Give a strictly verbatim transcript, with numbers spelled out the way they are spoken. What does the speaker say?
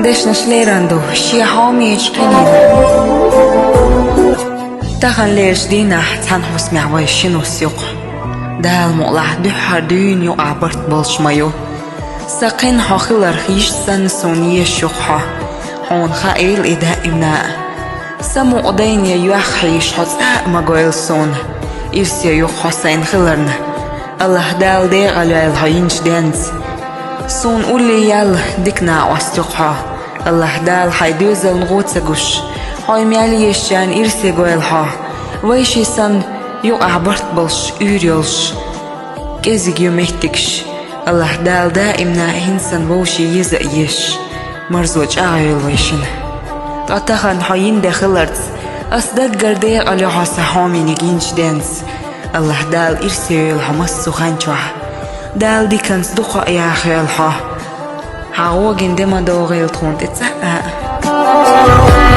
Дешнаш леран ду, шен хьомечу къинина. Тахана лерчу дийнахь цхьана хӀусамехь вай шина вус ю-кх. Дала мукъалахь дуьххьара дуьйна юкъахь барт болуш ма ю. Сан кхин хьо хиларх йиш санна суна езаш ю-кх хьо. Хьуна хаийла и даимна а. Сан мукъа дайне йоьхна хьийзаш хьо цкъа а ма гойла суна. Ирсе ю-кх хьо сайна хиларна. АллахӀ Дала декъал йойла хьо йинчу денца. Суна улле ял дика накъост ю-кх хьо. АллахӀ Дала хьайн доьзална гӀо ца гуш, хьо мел езачарна ирсе гойла хьо. Вайшиъ санна юкъахь барт болуш, уьйр йолуш, кӀезиг ю меттигаш. АллахӀ Дала даимна а хӀинца санна вовшийн еза а езаш, марзо чӀагӀйойла вайшинна. Ткъа тахана хьо йина де хиларца, ас даггара декъал ю хьо сан хьомениг йинчу денца. АллахӀ Дала ирсе йойла хьо массо а хан чохь. Дала диканца дукха а яхайойла хьо. Хьан гӀогина де ма догӀийла тхуна тӀе цкъа а.